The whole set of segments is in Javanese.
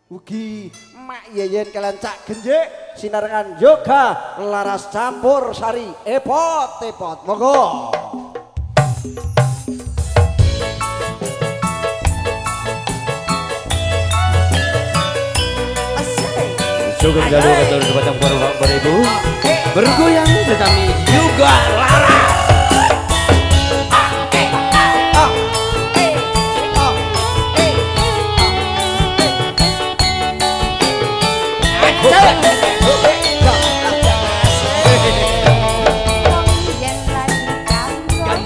Ugi Mak Yeyen kalian Cak Genjik sinarengan yoga laras campur sari epot epot monggo. Sugeng dalu katur dumateng para bapak ibu bergoyang bersami yoga laras.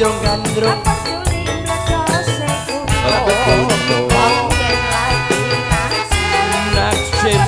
Gandrung-gandrung naksir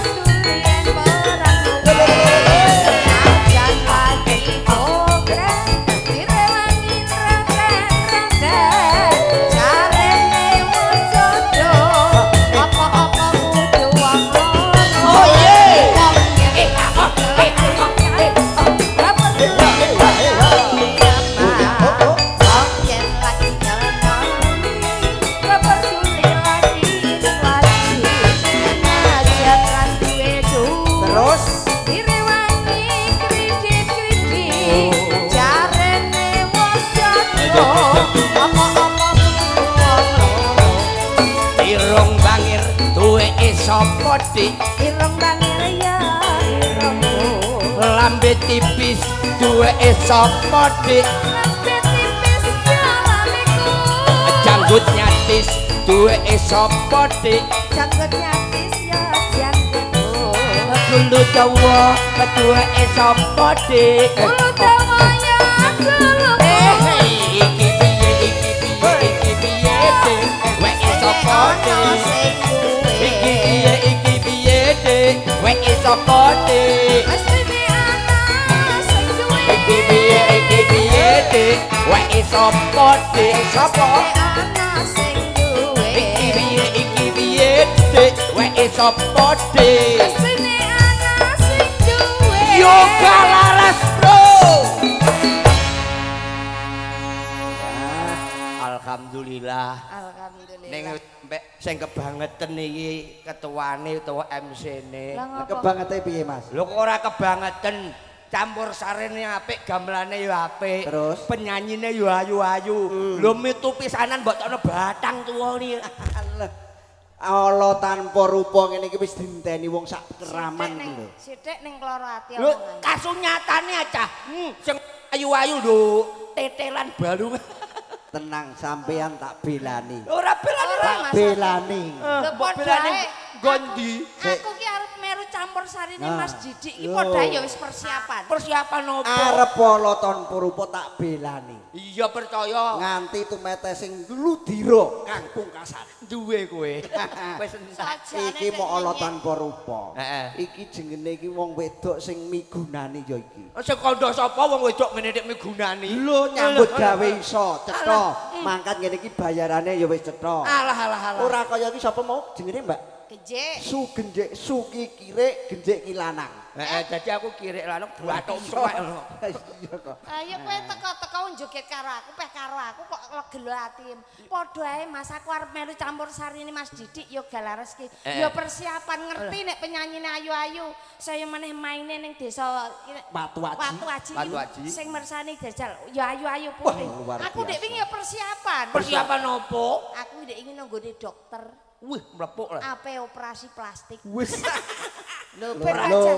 sapa dik ireng bangir ya irengku lambe tipis duweke sapa dik lambe tipis ya lambeku janggut nyatis duweke sapa dik janggut nyatis ya janggutku gulu dawa duweke sapa dik gulu dawa ya guluku iki piye iki piye iki piye dik weke sapa dik iki piye iki piye dik weke sapa dik mestine ana sing duwe iki piye iki piye dik weke sapa dik sapa ana sing duwe iki piye iki piye dik weke sapa dik mestine ana sing duwe yoga laras bro. Alhamdulillah. Alhamdulillah. Ning sing kebangeten iki ketuane utawa MC-ne. Kebangete piye Mas? Lho kok ora kebangeten? Campur sarene apik, gamelane ya apik. Terus penyanyine ya ayu-ayu. Lho mitu pisanan mbok tokno batang tuwa iki. Ala tanpa rupa ngene iki wis dinteni wong sak keraman iki lho. Sithik ning kloro ati Lho kasunyatane acah. Sing ayu-ayu lho, tetelan balung. Tenang sampean tak belani. Ora belani, ora tak belani. Lho belani gondi. Aku ki arep meru campur sarine Mas Didik iki padha ya wis persiapan. Persiapan opo? Arep ala tanpa rupa tak belani. Iya percaya. Nganti tumete sing ludira kang pungkasan. Duwe kowe. Wis entek. Iki mok ala tanpa rupa. Heeh. Iki jengene iki wong wedok sing migunani ya iki. Sing kandha sapa wong wedok ngene nek migunani? Lho nyambut gawe iso cetha. Mangkat ngene iki bayarane ya wis cetha. Alah alah alah. Ora kaya iki sapa mau jengene Mbak? Genjik. Su genjik su ki kirik genjik ki lanang. Heeh, dadi aku kirik lanang bathuk suwek ngono. Iya kok. Ayo kowe teko-teko joget karo aku, peh karo aku kok legelo ati. Padha ae Mas aku arep melu campur sarine Mas Didik yoga laras ki. Ya persiapan ngerti nek penyanyine ayu-ayu. Saya meneh maine ning desa Watu Aji. Watu Aji. Watu Aji. Sing mersani jajal ya ayu-ayu putih. Aku ndek wingi ya persiapan. Persiapan opo? Aku ndek ingin nunggone dokter. Wih, mlepuk lah. Ape operasi plastik. Wis. Lho ben aja.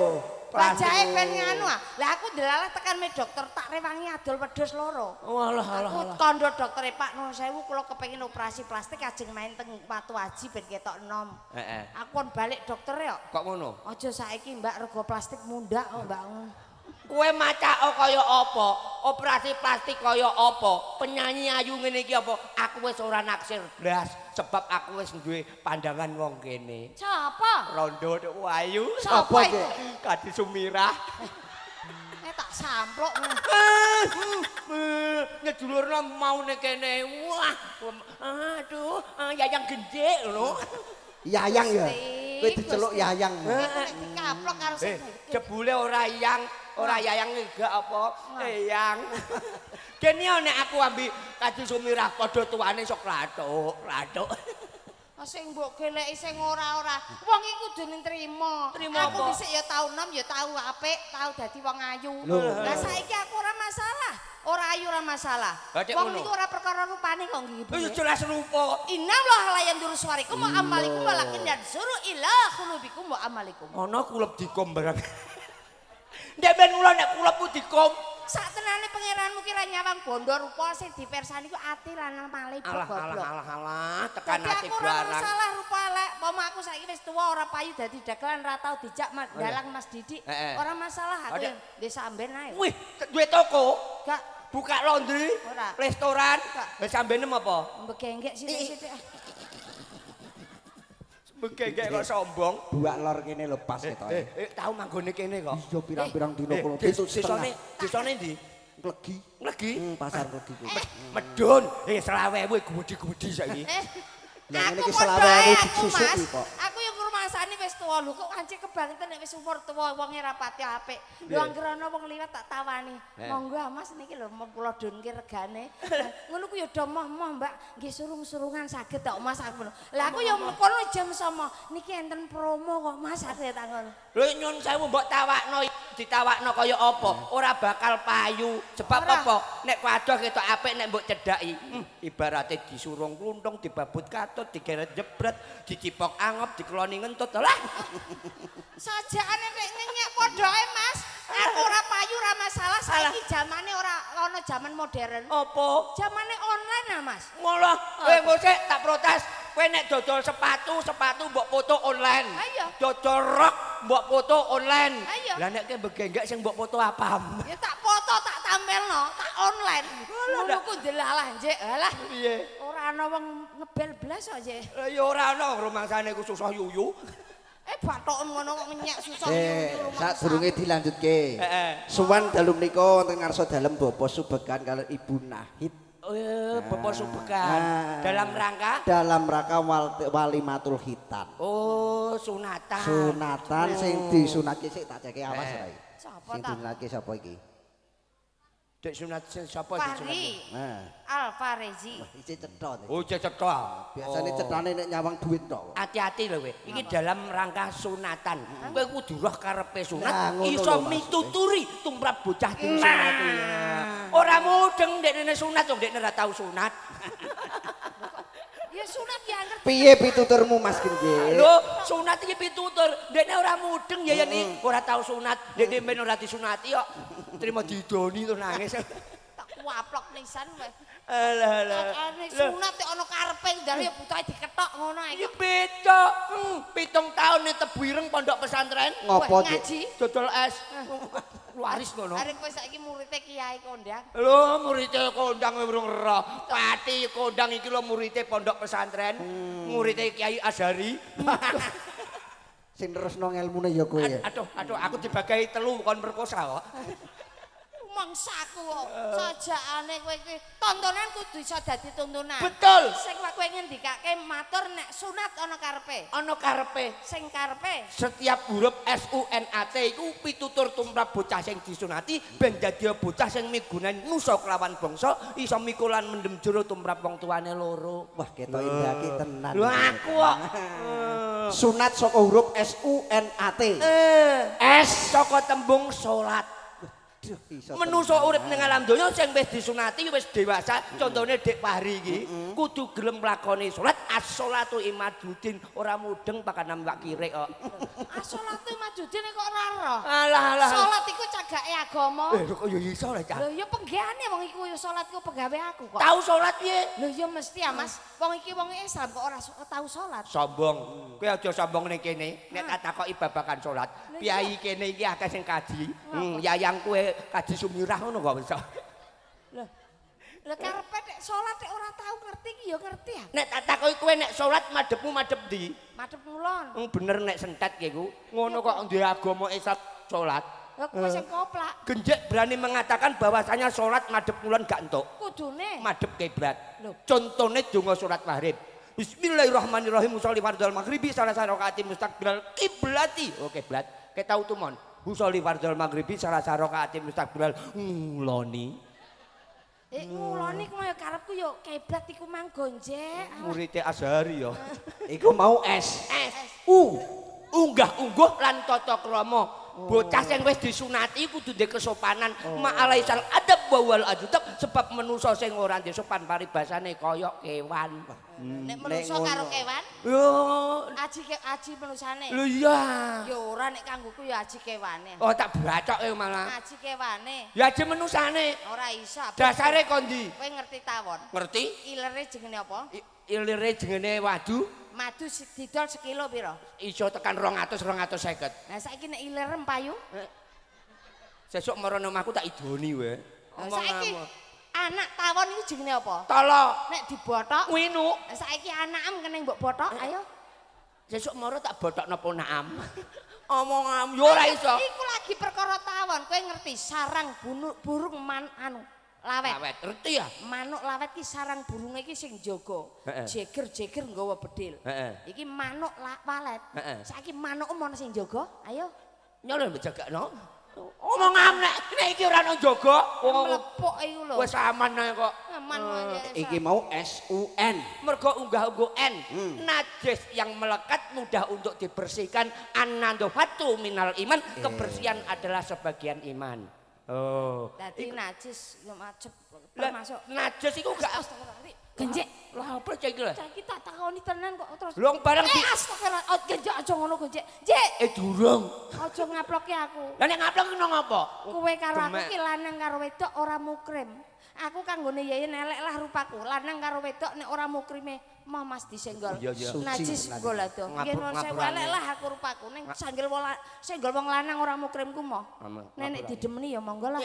Wajahe ben nganu ah. Lah aku ndelalah tekan me dokter tak rewangi adol wedhus loro. Walah alah. Aku kandha doktere Pak nuwun sewu kula kepengin operasi plastik ajeng main teng Watu Aji ben ketok enom. Heeh. Aku kon balik dokter ya. Kok ngono? Aja saiki Mbak rego plastik mundak kok Mbak. Kowe macake kaya apa? Operasi plastik kaya apa? Penyanyi ayu ngene iki apa? Aku wis ora naksir blas sebab aku wis duwe pandangan wong kene. Sapa? Rondo tok ayu. Sapa iku? Kadi Sumirah. Tak samplok. Nyedulurno maune kene. Wah, aduh, yayang genjik ngono. Yayang ya. Kowe diceluk yayang. Nek dikaplok karo sing jebule ora yang, ora yayang gak apa, eyang. Kene nek aku ambi Kadi Sumirah padha tuane sok lathuk, lathuk. Sing mbok goleki sing ora-ora. Wong iki kudu nrimo. Trimo Aku apa? dhisik ya tau nom, ya tau apik, tau dadi wong ayu. Lho. Lah saiki aku ora masalah. Ora ayu ora masalah. Lah, Dek, Wong ngono. niku ora perkara rupane kok nggih. Wis jelas rupa. Innallaha la yanzuru suwarikum wa amalikum walakin yanzuru ila khulubikum wa amalikum. Ana kulep dikom barang. Ndek ben kula nek kulep ku dikom. Sak tenane pangeranmu ki ra nyawang bondo rupa sing dipersani ku ati lan amale Alah alah goblok. Alah alah tekan Dadi ati aku ora barang. masalah rupa elek, pomo aku saiki wis tuwa ora payu dadi dagelan ora tau dijak dalang Mas Didik. Heeh. Ora masalah aku Ada. yang desa amben ae. Wih, duwe toko, Gak buka laundry, Ora. restoran. Gak. Lah sambenem apa? Mbegenggek sithik-sithik. Begengek kok sombong. Buak lor kene lho pas ketoke. Tau manggone kene kok. Iya pirang-pirang dina kono 7,5. Desane, desane ndi? Klegi. Legi. Pasar Klegi kuwi. Medun. 25.000 gede-gede saiki. Lah, ngene Aku iki padha 25.000 ae aku, disusuki Mas. kok. Aku yang ngrumasani wis tuwa lho kok kancik kebangetan nek wis umur tuwa wonge ra pati apik. Lho anggere ana wong liwat tak tawani. Monggo ah, Mas niki lho mau kula dunke regane. Ngono ku ya do moh-moh Mbak, nggih surung-surungan saged tok Mas aku. Lah aku ya kono jam 09.00 niki enten promo kok Mas aku ya tak ngono. Lho nyun sewu mbok tawakno ditawakno kaya apa? Ora bakal payu. Sebab Ora. apa? Nek wadah ketok apik nek mbok cedhaki. Ibarate disurung kluntung, dibabut katut, digeret jebret, dicipok angop, dikeloni ngentut. Lah, Sajakane nek ngenyek padha ae Mas. Aku ora payu ora masalah saiki jamane ora ana jaman modern. Apa? Jamane online ah Mas. Ngono, kowe engko sik tak protes. Kowe nek dodol sepatu, sepatu mbok foto online. Ayo. Dodol rok mbok foto online. Ayo. Lah nek kowe begenggek sing mbok foto apa? Ya tak foto, tak tampilno, tak online. Ngono ku ndelalah, Njik. Alah, Piye? Ora ana wong ngebel blas kok, Njik. Lah ya ora ana rumangsane ku susah yuyu. Bathoken ngono kok ngenyek susah yuyu rumangsa. Sadurunge dilanjutke. Heeh. Suwan dalu menika wonten ngarsa dalem Bapak Subekan kaliyan Ibu Nahid. Bapak Subekan Ah. dalam rangka Dalam rangka walimatul khitan. Oh, sunatan. Sunatan sing disunatke sik tak ceke awas ora iki. Sapa Sing ta? disunatke sapa iki? Dek sunat sapa disunat? Fahri Nah, Alfarezi. wah iki cetha. Oh, cek cetha. Biasane Oh. cethane nek nyawang duit tok. Hati-hati lho kowe. Iki dalam rangka sunatan. Kowe kudu roh karepe sunat, Nah, ngono iso lho maksudnya. mituturi tumrap bocah disunat. Ora mudeng ndekne sunat wong ndekne ora tau sunat. Ya sunat ya anggere Piye pituturmu Mas Genjik? Lho, sunat iki pitutur. Ndekne ora mudeng ya yen iki ora tau sunat. Ndekne men ora disunati kok. Trimo didoni terus nangis. Tak kuaplok nisan kowe. Alah alah. Ane sunat nek ana karepe ndare ya butuhe diketok ngono ae. Iki beda. 7 taun ning Tebu Ireng pondok pesantren. Ngopo, Wah, Dik? ngaji. Dodol es. Waris ngono. Arek kowe saiki murite kiai kondang. Lho, muridé kondang urung roh. Pati kondang iki lho muride pondok pesantren. Muride Kiai Azhari. Sing nerusno ngelmune ya kowe ya. Aduh, aduh, aku dibagai telu kon merkosa kok. Mangsaku kok. Sajakane kowe iki tontonan kudu iso dadi tontonan. Betul. Sing kowe ngendikake matur nek sunat ana karepe. Ana karepe. Sing karepe Setiap huruf S U N A T iku pitutur tumrap bocah sing disunati ben dadi bocah sing migunani nusa kelawan bangsa iso mikul lan mendem jero tumrap wong tuane loro. Wah, ketok indake tenan. Lho aku kok. Sunat saka huruf S U N A T. S saka tembung salat. Aduh, iso Menusa tenan. urip ning alam donya sing wis disunati wis dewasa, contone Dik Fahri iki kudu gelem nglakoni salat. As-sholatu imaduddin, ora mudeng pakanan wak kirik kok. Ah salate Majudin kok ora roh. Alah alah. Salat iku cagake agama. Kok ya iso lah, Cah. Lho ya penggaweane wong iku ya salat iku pegawe aku kok. Tau salat piye? Lho ya mesti ya Mas. Wong iki wong Islam kok ora tau salat. Sombong. Kowe aja sombong ning kene. Nek tak takoki babagan salat, Lha piyai kene iki akeh sing kaji. Yayang kowe kaji Sumirah ngono kok iso. Lho. Lho karepe nek salat nek ora tau ngerti iki ya ngerti ya. Nek tak takoki kowe nek salat madhepmu madhep ndi? Madhep ngulon. Bener nek sentet ki ku. Ngono kok duwe agama Islam salat. Lah kowe sing koplak. Genjek berani mengatakan bahwasanya salat madhep kulon gak entuk. Kudune. Madhep kiblat. Lho. Contone donga salat maghrib. Bismillahirrahmanirrahim. Usolli fardhol maghribi salah rakaati mustaqbilal kiblati. Oh kiblat. Kita tau tumon. Usolli fardhol maghribi salah rakaati mustaqbilal nguloni. Nguloni ku ya karepku ya keblat iku mang gonjek. Murite Azhari ya. Iku mau S. S. U. Unggah-ungguh lan tata krama. Bocah sing wis disunati kudu ndek kesopanan. Ma'alaisal adab wa wal adab, sebab manusa sing ora ndek sopan paribasane kaya kewan. Nek manusa karo kewan, Yo, aji ke aji manusane. lho iya. Ya ora nek kanggoku ya aji kewane. Oh tak bacoke malah. Aji kewane. Ya aji manusane. Ora iso. Dasare kondi? Kowe ngerti tawon? Ngerti? Ilere jenenge apa? Ilire jenenge wadu. Madu didol sekilo pira? Iso tekan 200 250. Lah saiki nek iler payu? Sesuk marane omahku tak idoni wae. Lah saiki anak tawon iku jenenge apa? Tolo. Nek dibothok, Winu. lah saiki anakem kene mbok bothok, ayo. Sesuk mara tak bothokno ponakam. Omongam yo ora iso. Iku lagi perkara tawon, kowe ngerti sarang burung man anu lawet. Lawet, ngerti ya? Manuk lawet ki sarang burunge iki sing jaga. Jeger-jeger nggawa bedil. Iki manuk walet. Saiki manuk mono sing jaga, ayo. Nyolong mbok jagakno. Omongam nek iki ora ono jaga, wong mlepuk iku lho. Wis aman ae kok. Aman wae. Iki mau S U N. Mergo unggah-ungguh N. Najis yang melekat mudah untuk dibersihkan. An-nadhafatu minal iman. Kebersihan adalah sebagian iman. Oh. Dadi najis yo macep termasuk najis iku gak genjek. Lah apa cek iki lho? Cah iki tak takoni tenan kok terus. Lho bareng di Astagfirullah. Oh genjek aja ngono genjek. Jek, durung. Aja ngaplokke aku. Lah nek ngaplok ki nang apa? Kowe karo aku ki lanang karo wedok ora mukrim. Aku kanggone yeyen elek lah rupaku. Lanang karo wedok nek ora mukrime mau Mas disenggol. Najis nggol ado. Nggih nuwun sewu elek lah aku rupaku. Ning sanggel senggol wong lanang ora mukrimku moh. Nek nek didemeni ya monggo lah.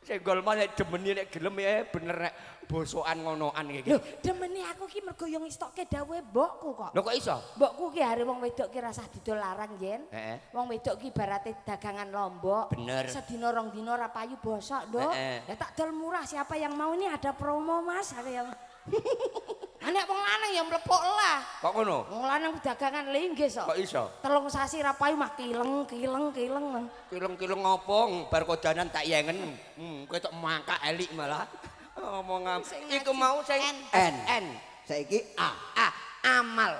Senggol mah nek demeni nek gelem ya bener nek bosokan ngonoan iki. Lho, demeni aku ki mergo yo ngestokke dawuhe mbokku kok. Lho kok iso? Mbokku ki are wong wedok ki rasah didol larang yen. Wong wedok ki ibarate dagangan lombok. Bener. Sedina rong dina ora payu bosok, Nduk. Ya tak dol murah, siapa yang mau ini ada promo, Mas. Aku yang Nek wong lanang ya mlepuk lah. Kok ngono? Wong lanang dagangan linggis kok. Kok iso? 3 sasi ra payu mah kileng kileng kileng. Kileng-kileng apa? Bar kodanan tak yengen. Ketok mangkak elik malah. Omongan iku mau sing N. N. Saiki A. A, amal.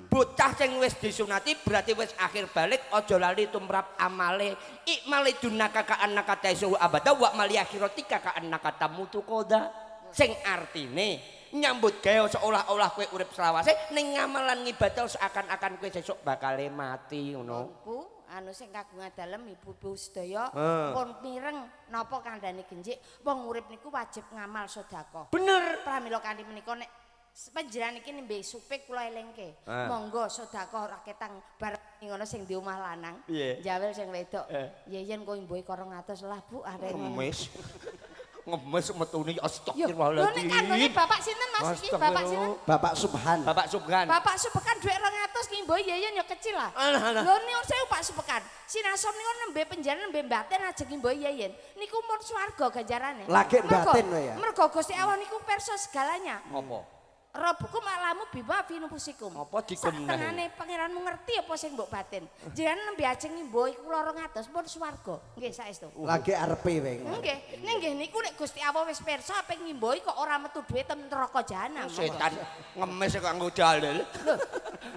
Bocah sing wis disunati berarti wis akhir balik, aja lali tumrap amale. Ikmale dunaka ka annaka taisu abada wa mali akhiratika ka annaka tamutu qada. Sing artine nyambut gawe seolah-olah kowe urip selawase ning ngamalan ngibadah seakan-akan kowe sesuk bakale mati ngono. Bu, anu sing kagungan dalem ibu-ibu sedaya pun mireng napa kandhane genjik wong urip niku wajib ngamal sedekah. Bener. Pramila kanthi menika nek panjenengan iki nembe supik kula elingke. Monggo sedekah ora ketang bareng ngono sing di omah lanang, jawel sing wedok. Yen kowe mboke 200 lah Bu arek. Ngemis. Ngemis metune astagfirullahaladzim. Lho nek kanggone bapak sinten Mas iki? Bapak sinten? Bapak Subhan. Bapak Subhan. Bapak Subhan dhuwit 200 ki mboke yen ya kecil lah. Lho niku sewu Pak Subhan. Sinasom niku nembe penjara nembe batin ajeng mboke yen. Niku mun swarga ganjarane. Lagi batin lho ya. Mergo Gusti Allah niku pirsa segalanya. Apa? Rabbukum a'lamu bima fi nufusikum. Apa dikumneh? Satenane pangeranmu ngerti apa sing mbok batin. Jenengan nembe ajeng ngimbo iku 200 pun swarga. Nggih saestu. Lagi arepe wae. Nggih. Ning nggih niku nek Gusti Allah wis pirsa ape ngimbohi kok ora metu dhuwit ten neraka jahanam. Setan ngemis kok nganggo dalil.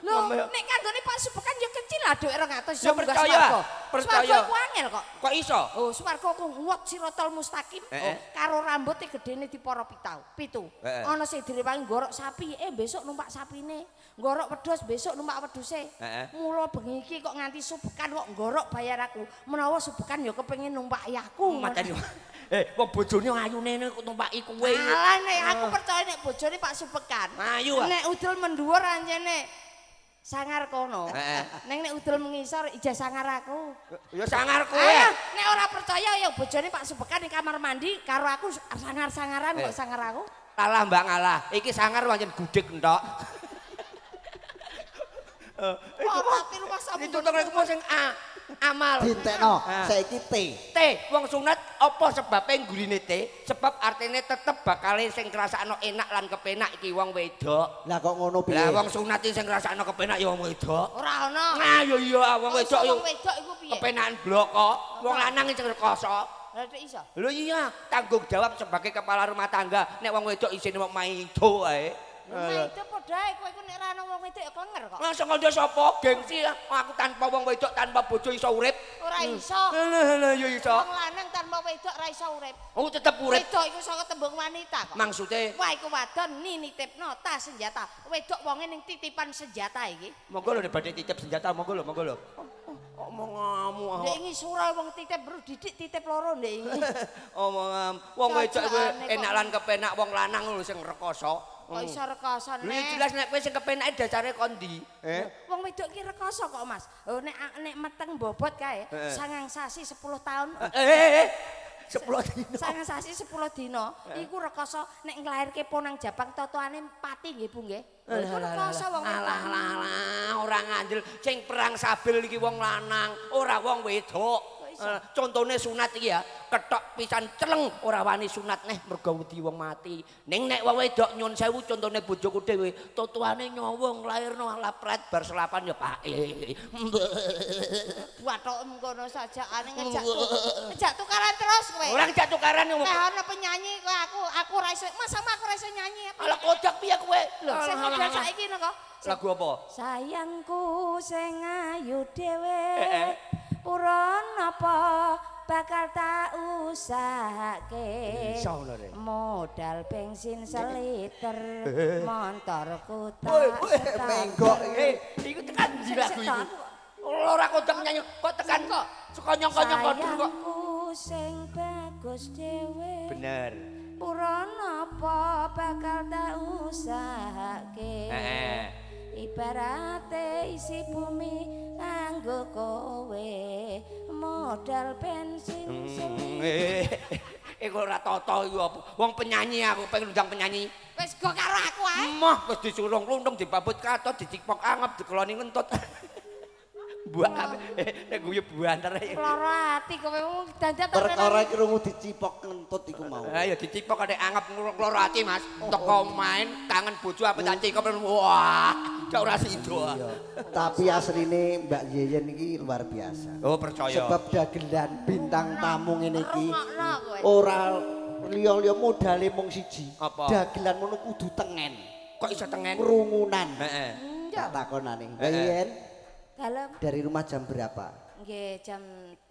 Lho, nek kanggone Pak Subekan ya kecil lah dhuwit 200 Ya percaya. Percaya. Swarga ku angel kok. Kok iso? Oh, swarga ku nguwat siratal mustaqim karo rambuté gedene dipara pitu. Ana sing direwangi ngorok sapi, besok numpak sapine, ngorok wedhus besok numpak wedhuse. Mula bengi iki kok nganti subekan kok ngorok bayar aku. Menawa subekan ya kepengin numpaki aku. Mateni. Wong bojone ayune kok numpaki kowe. Alah nek aku percaya nek bojone Pak Subekan. Ayu ah. Nek udul mendhuwur anjene sangar kono. Neng nek udul mengisor ijah sangar aku. Ya sangar kowe. Nek ora percaya ya bojone Pak Subekan ning kamar mandi karo aku sangar-sangaran kok sangar aku. Kalah Mbak ngalah. Iki sangar pancen gudeg entok. Ora rumah samu. Ditutung iku sing A, amal. Dintekno saiki T. T, wong sunat apa sebabe nggurine T? Sebab artine tetep bakale sing ngrasakno enak lan kepenak iki wong wedok. Lah kok ngono piye? Lah wong sunat iki sing ngrasakno kepenak ya wong wedok. Ora ono. Nah ya iya wong wedok yo. Wong wedok iku piye? Kepenakan blok kok. Wong lanang sing rekoso. Lah nek iso. Lho iya, tanggung jawab sebagai kepala rumah tangga. Nek wong wedok isine mok maido ae. Maido padha ae kowe iku nek ora ana wong wedok ya klenger kok. Langsung kandha sapa? Gengsi aku tanpa wong wedok, tanpa bojo iso urip. Ora iso. Lha ya iso. Wong lanang tanpa wedok ora iso urip. Oh tetep urip. Wedok iku saka tembung wanita kok. Maksude? Wah iku wadon ninitipno tas senjata. Wedok wonge ning titipan senjata iki. Monggo lho nek badhe titip senjata, monggo lho, monggo lho. Omonganmu. Ndek ingi surah wong titip bro didik titip loro ndek ingi. Omongan wong wedok kuwi enak lan kepenak wong lanang lho sing rekoso. Kok iso rekoso nek? Lho jelas nek kowe sing kepenake dasare kon ndi? Wong wedok ki rekoso kok Mas. Oh nek nek meteng bobot kae 9 sasi 10 tahun. 10 dino. 9 sasi 10 dino iku rekoso nek nglairke ponang Jabang totoane pati nggih Bu nggih. Iku rekoso wong wedok. Alah alah ora ngandel sing perang sabil iki wong lanang, ora wong wedok. Contone sunat iki ya, ketok pisan celeng ora wani sunat neh mergo wedi wong mati. Ning nek wong wedok nyun sewu contone bojoku dhewe, totoane nyawa nglairno lapret bar selapan ya Pak. Bathokem kono sajakane ngejak ngejak tukaran terus kowe. Ora ngejak tukaran wong. Nek ana penyanyi kowe aku ora iso. Mas sama aku ora iso nyanyi. Ala kodak piye kowe? Lho sing model saiki napa? Lagu apa? Sayangku sing ayu dhewe. Purun apa bakal tak usahake modal bensin seliter montorku tak menggok iku tekan ndi lagu iku ora kodang nyanyi kok tekan kok sekonyong-konyong kok sayangku sing bagus dhewe bener purun apa bakal tak usahake ibarate isi bumi anggo kowe modal bensin iku ora tata iku apa wong penyanyi aku pengen undang penyanyi wis go karo aku ae moh wis disurung kluntung dibabut katot dicipok angep dikeloni ngentut buak nek guyu buanter lara ati kowe dandan perkara iki krungu dicipok ngentut iku mau ha ya dicipok adek angep lara ati Mas teko main kangen bojo apa tak cikop wah gak ora sido. Tapi asline Mbak Yeyen iki luar biasa. Oh percaya. Sebab dagelan bintang tamu ngene iki ora liya-liya modale mung siji. Dagelan ngono kudu tengen. Kok iso tengen? Krungunan. Heeh. Tak takonane. Mbak Yeyen dalem dari rumah jam berapa? Nggih, jam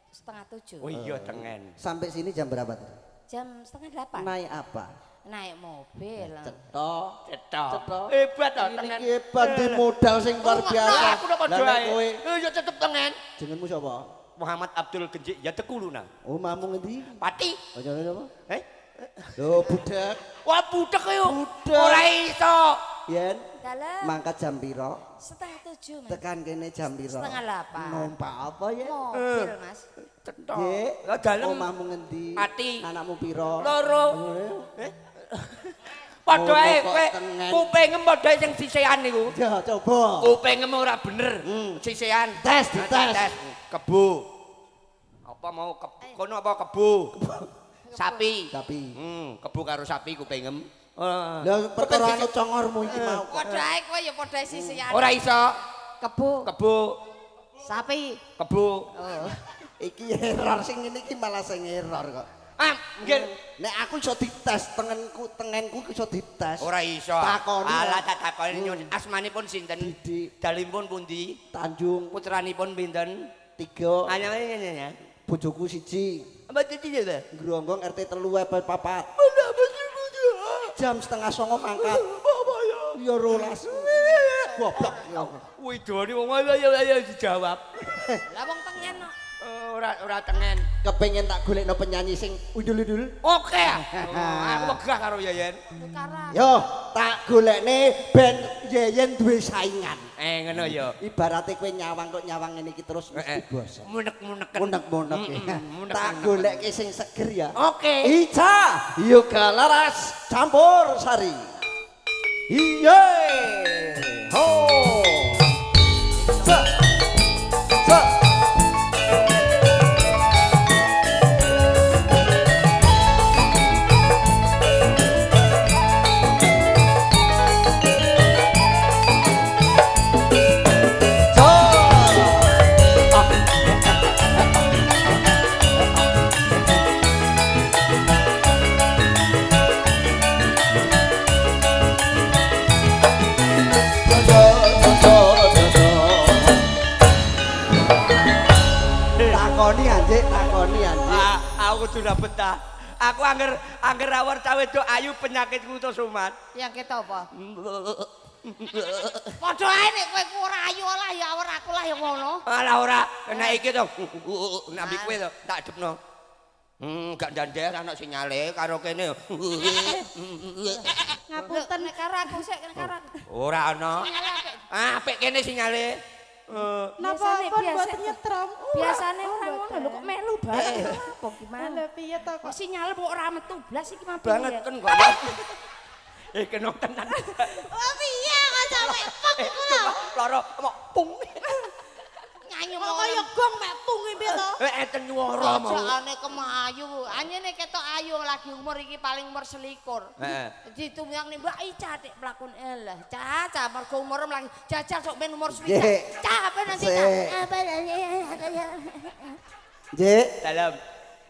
6:30. Oh iya tengen. Sampai sini jam berapa tadi? Jam 7:30. Naik apa? Naik mobil. Cetha. Cetha. Hebat to tengen. Iki hebat di modal sing luar biasa. Aku udah padha ae. Ya tetep tengen. Jenengmu sapa? Muhammad Abdul Genjik ya Tekuluna. Oh, omahmu ngendi? Pati. Oh, jenenge sapa? Eh? Lho, budek. Wah, budek yo. Ora iso. Yen. Dalem. Mangkat jam piro? 6:30, Mas. Tekan kene jam piro? 7:30. Numpak apa ya? Mobil, Mas. Cetha. Lah dalem. Omahmu ngendi? Pati. Anakmu piro? Loro. Padha ae kowe kupingem padha sing sisihan niku. Ya coba. Kupingem ora bener. Sisihan. Tes dites. Kebo. Apa mau kono apa kebo? Sapi. Sapi. Kebo karo sapi kupingem. Lah perkara anu congormu iki mau. Padha ae kowe ya padha sisihan. Ora iso. Kebo. Kebo. Sapi. Kebo. Oh. Iki error sing ngene iki malah sing error kok. Ah, nggih. Nek aku iso dites tengenku iso dites. Ora iso. Takoni. Alah tak takoni nyun. Asmanipun sinten? Didik. Dalimipun pundi? Tanjung. Putranipun pinten? 3. Anyane ya. Bojoku 1. Apa dadi ya? Ngronggong RT 3 apa 4. Jam 8:30 mangkat. Ya 12. Goblok. Widone wong ayo dijawab. Lah wong tengen kok. Ora tengen. Kepengen tak golekno penyanyi sing udul-udul. Oke. Aku wegah karo Yeyen. Yo, tak golekne ben Yeyen duwe saingan. Ngono ya. Ibarate kowe nyawang kok nyawang ngene iki terus mesti bosen. Munek-muneken. Munek-munek. Tak golekke sing seger ya. Oke. Ica Yoga Laras Campur Sari. Iye. Ho. Sa. Sa. Takoni anjik, takoni anjik. Aku kudu ora betah. Aku angger angger awar cawe wedok ayu penyakitku to sumat. Yang kita apa? Padha ae nek kowe ku ora ayu lah ya awar aku lah ya ngono. Alah ora, nek iki to nambi kowe to tak adepno. Gak ndander ana sinyale karo kene. Ngapunten nek karo aku sik nek karo aku. Ora ana. Sinyale apik. Apik kene sinyale. Napa pun mboten nyetrum. Biasane ora ngono lho kok melu bareng apa gimana? Lha piye to Kok sinyale kok ora metu blas iki mah piye? Banget kan kok. Kena tenan. Wah piye kok sampe pek Eh, coba loro mok pung. Nyanyi Kok kaya gong mek pung piye to? Enten nyuara mau. Jane kemayu. Anyene ketok ayu lagi umur iki paling umur 21. Heeh. Ditumyang ning Mbak Ica dik mlakun elah. Caca mergo umur lagi jajal sok ben umur 21. Nggih. Cah apa nanti Sik. cah? Apa Nggih. Dalam.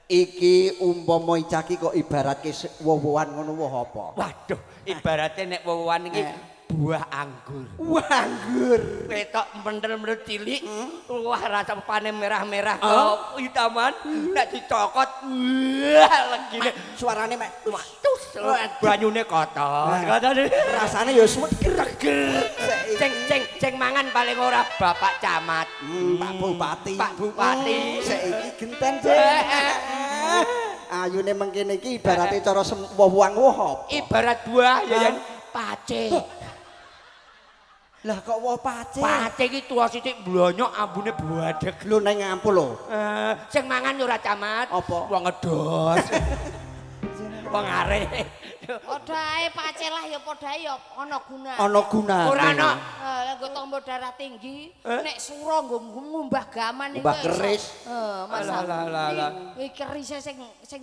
Iki umpama Ica ki kok ibaratke woh-wohan ngono woh apa? Waduh, ibaratnya nek woh-wohan iki buah anggur. Wah, anggur. Ketok mentel-mentel cilik, wah rasa panen merah-merah kok hitaman, nek dicokot wah legine. Suarane mek Tus, banyune kotor. Kotor. Rasane ya seger. Seger. Ceng ceng ceng mangan paling ora Bapak Camat. Pak Bupati. Pak Bupati. Saiki genten, Cek. Ayune mengkene iki ibarate cara woh-wohan woh apa? Ibarat buah ya yen pace. Lah kok woh pace? Pace iki tuwa sithik blonyok ambune buadeg. Lho nang ngampul lho. Sing mangan yo ora camat. Apa? Wong ngedos. Wong arek. Padha ae pace lah ya padha ae ya ana gunane. Ana gunane. Ora ana. Lah nggo tombo darah tinggi, nek sura nggo ngumbah gaman Ngumbah keris. Heeh, masa. Alah, alah, alah. Iki kerise sing sing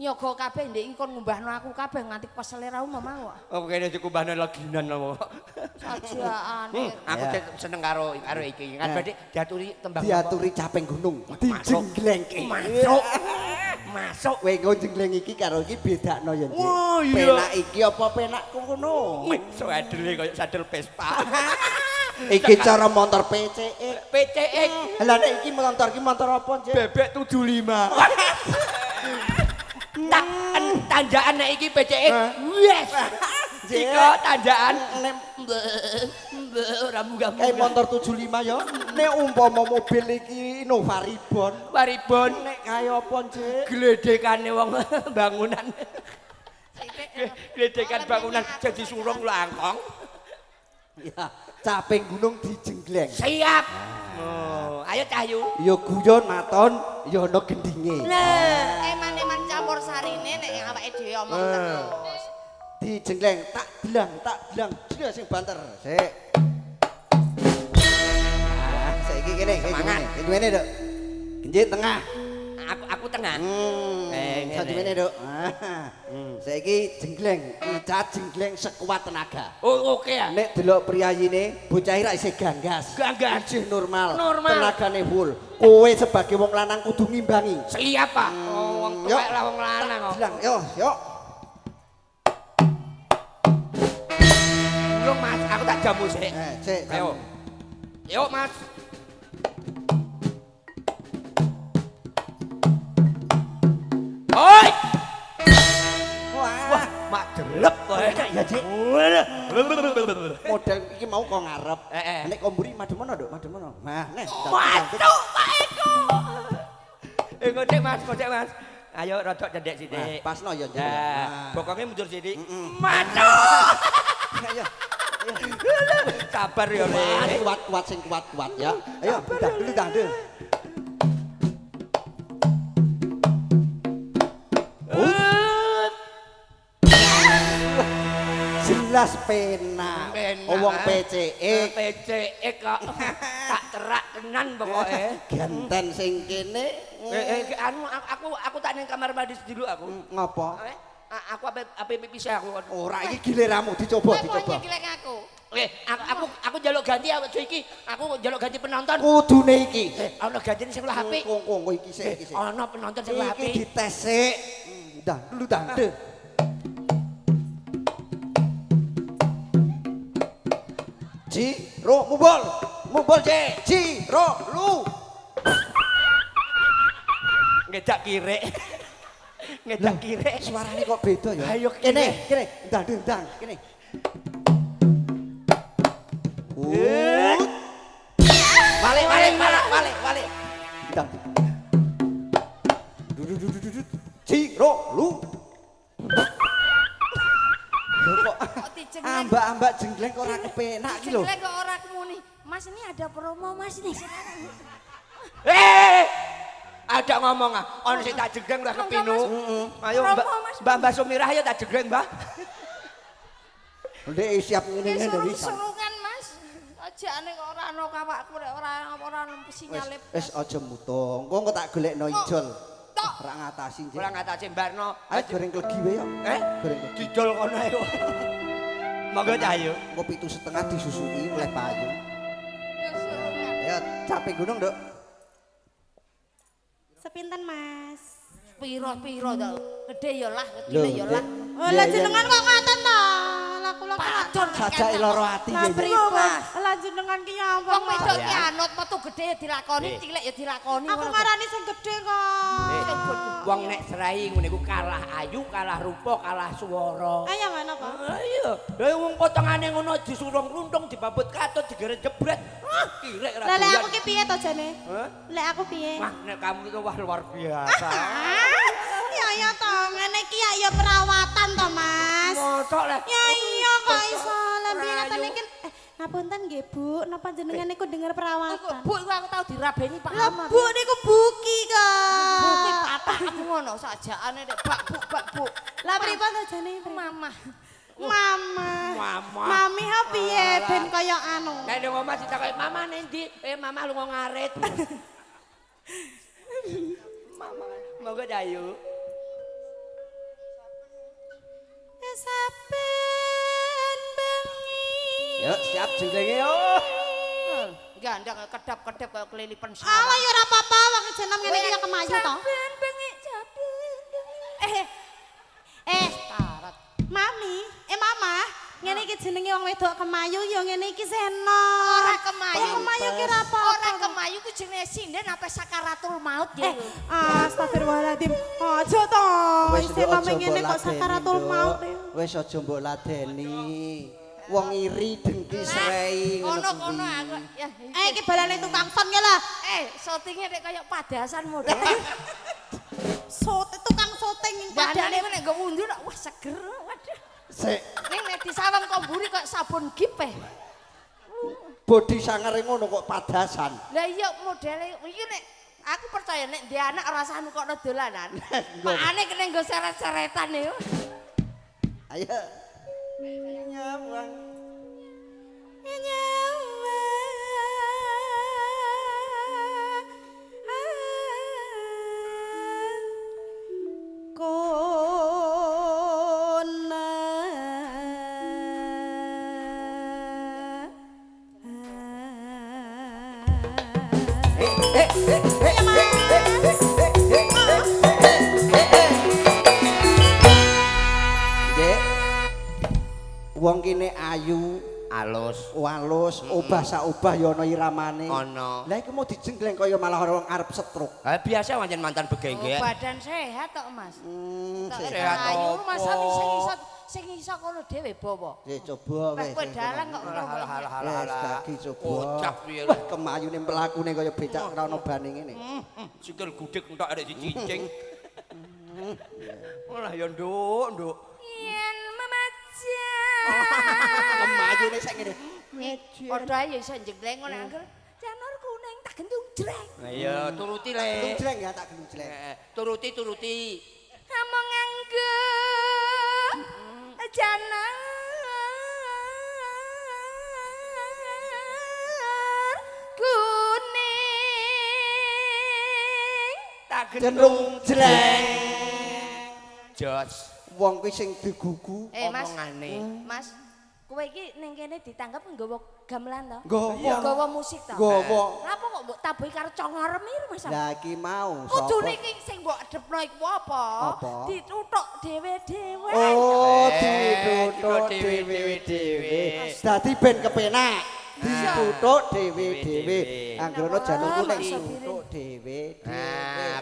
nyaga kabeh ndek iki kon ngumbahno aku kabeh nganti kesel ra umum mau. Oh kene dikumbahno leginan apa. Sajaane. Aku seneng karo karo iki. Kan berarti diaturi tembang. Diaturi caping gunung. Dijengglengke. Masuk. Masuk. Kowe engko jengleng iki karo iki bedakno ya, Dik. Wah, iya. Penak iki apa penak kono? Wih, sadele koyo sadel Vespa. Iki cara motor PCX. PCX. Lah nek iki motor iki motor apa, Dik? Bebek 75. Tak tanjakan nek iki PCX. Yes. Iko tanjakan Nek ora munggah. kayak motor 75 ya. Nek umpama mobil iki Innova Reborn, Waribon nek kaya apa, Dik? gledekane wong bangunan. Gledekan bangunan jadi surung langkong. Ya, caping gunung dijenggleng. Siap. Oh, ayo Cahyu. Ya guyon maton, ya ana gendinge. Nah, Eman-eman campur sarine nek awake dhewe omong terus. Dijenggleng, tak delang, jelas sing banter. Sik. Ah, saiki kene, Semangat. kene, Duk. Genjit tengah. Aku tengah. Ngene. Sajumene, Duk. Ah. Saiki jenggleng, Ica jenggleng sekuat tenaga. Oh, oke ya. Nek delok priyayine, bocah ra isih ganggas. Ganggas. Isih normal. Normal. Tenagane full. Kowe sebagai wong lanang kudu ngimbangi. Siap, Pak. Oh, wong tuwek lah wong lanang kok. Bilang, yo, yo. Durung, Mas, aku tak jamu sik. Sik. Ayo. Yuk, Mas. Oi! Wah, Mak jelep kowe. Ya, Dik. Model iki mau kok ngarep. Nek kok mburi madhemono, Nduk, madhemono. Nah, neh. Masuk Pak Eko. Ngocek Mas, ngocek Mas. Ayo rodok cendhek sithik. Nah, pasno ya, Dik. Nah, bokonge mundur sithik. Masuk. Ayo. Sabar ya, Le. Kuat, kuat sing kuat, kuat ya. Ayo, dah dulu dah dulu. Jelas penak. Wong PCX. PCX kok. Tak terak tenan pokoke. Genten sing kene. Anu aku tak ning kamar mandi dulu aku. Ngopo? Aku ape pipis aku. Ora iki giliramu dicoba, Kowe dicoba. nyekilek aku. Aku njaluk ganti awak iki. Aku njaluk ganti penonton. Kudune iki. Ana gantine sing luwih apik. Kongkong iki sik iki sik. Ana penonton sing luwih Iki apik. dites sik. Dah dulu dah. Deh. Ji, ro, mubol. Mubol, Ji. Ji, ro, lu. Ngedak kirek. Ngedak kirek. Suarane kok beda ya? Ayo, kene, kene, ndang ndang, kene. Balik, balik, balik, balik, balik. Ndang. Dudut. Ciro lu. Lho kok ambak-ambak jenggleng kok ora kepenak iki lho. Jenggleng kok ora kemuni. Mas ini ada promo Mas ini. Ada ngomong ah, ono sing tak jenggleng ora kepinu. Ayo Promo, Mbak, Mas. Mbak Mbak Sumirah ayo tak jenggleng, Mbak. Ndek siap ngene-ngene dari Surung-surungan Mas. Ajane kok ora ana kawakku rek ora ora sinyale. Wis aja mutung. Engko tak golekno ijol. Tok. Ora ngatasi njek. Ora ngatasi Mbarno. Ayo goreng klegi wae yo. Goreng klegi. Didol kono ayo. Monggo Cah Ayu. Engko 7,5 disusuki oleh payu. Surungan. Ayo capek gunung, Nduk. Sepinten, Mas? Piro-piro to. Gede ya lah, kecil ya lah. Oh, lah jenengan kok ngoten to? Lah kula Padon Sajake lara ati Lah ya. pripun? Lah jenengan ki ya apa? Wong wedok ki anut metu gede ya dilakoni, cilik ya dilakoni. Aku ngarani sing gedhe kok. Wong nek serai ngene iku kalah ayu, kalah rupa, kalah swara. Ayo ngono apa? Iya, lha wong potongane ngono disurung runtung, dibabut katut, digeret jebret. Ah, kirek ra Lah lek doyan. aku ki piye to jane? Hah? Lek aku piye? Wah, nek kamu itu wah luar biasa. Ya ya to, ngene iki ya ya perawatan to, Mas. Mosok lek. Ya iya kok iso. Lah piye Rayu. ngeten iki? Ngapunten nggih, Bu, napa jenengan niku denger perawatan? Bu, iku aku tau dirabeni Pak Lah Amar. Bu niku buki kok. Buki patakmu ngono sajane nek bak bu bak bu. Lah pripun to jane? Mamah. Mama. Mama. Mami ha piye ben kaya anu. Nek nang omah ditakoki mama ning ndi? Mama lunga ngarit. Mama, monggo Dayu. Saben bengi. Yuk, siap jenglenge yo. Gandeng kedap-kedap kaya kelilipan sawah. Alah ya ora apa-apa wong jeneng ngene iki ya kemayu to. Saben bengi, saben bengi. Eh, Tarat. Mami, mama, ngene iki jenenge wong wedok kemayu ya ngene iki seno. Ora kemayu. Wong kemayu ki ora apa-apa. Ora kemayu ku jenenge sinden apa sakaratul maut ya. Astagfirullahaladzim. Aja to. Wis Isih nduk, mame aja ngene mbok kok ladeni, sakaratul Nduk. maut. Wis aja mbok ladeni. Wong iri dengki srei ngono Kono kono kuwi. aku ya. Iki balane tukang son ki lah. Syutinge nek kaya padasan model. Sote tukang syuting Padane padane nek nggo wundu nek wah seger. Waduh. Sik, Ning nek disawang kok mburi kok sabun gipeh. bodi sangare ngono kok padasan. Lah iya modele iki nek aku percaya nek ndek anak ora usah nukokno dolanan. Pakane kena nggo seret-seretan yo. Ayo. Nyawang. Nggih. Wong kene ayu, Alus. walus, obah saobah ya ana iramane. Ana. Lah iku mau dijenggleng kaya malah ora wong arep stroke. Ah biasa wancen mantan begenggen. Oh, badan sehat tok, Mas. Tok Sehat ayu apa? masa sing iso kono dhewe bawa. Sik coba Wes wis. kowe dalang kok Alah alah alah alah. Wis alah. dagi coba. Kocak piye. Wah, kemayune mlakune kaya becak ora ana bane ngene. Sikil gudeg entok arek dicicing. Olah ya nduk, nduk. Yen memajang. Kemayune sik ngene. Padha ae ya iso jengleng ngono angger janur kuning tak gendung jreng. Lah iya, turuti le. Gendung jreng ya tak gendung jreng. Turuti turuti. Among nganggo janur kuning. Tak Gendung jreng. Jos Wong kuwi sing digugu. Mas. omongane. Mas, kowe iki ning kene ditanggep nggawa gamelan to? Nggawa. Nggawa musik to? Nggawa. Lah apa kok mbok tabuhi karo congorem iki Mas? Lah iki mau Kudune iki sing mbok adepno iku apa? Apa? Dituthuk dhewe-dhewe. Oh, dituthuk dituthuk dhewe-dhewe. Dadi ben kepenak. Dituthuk dhewe-dhewe. Anggrono jalukku nek dituthuk dhewe-dhewe.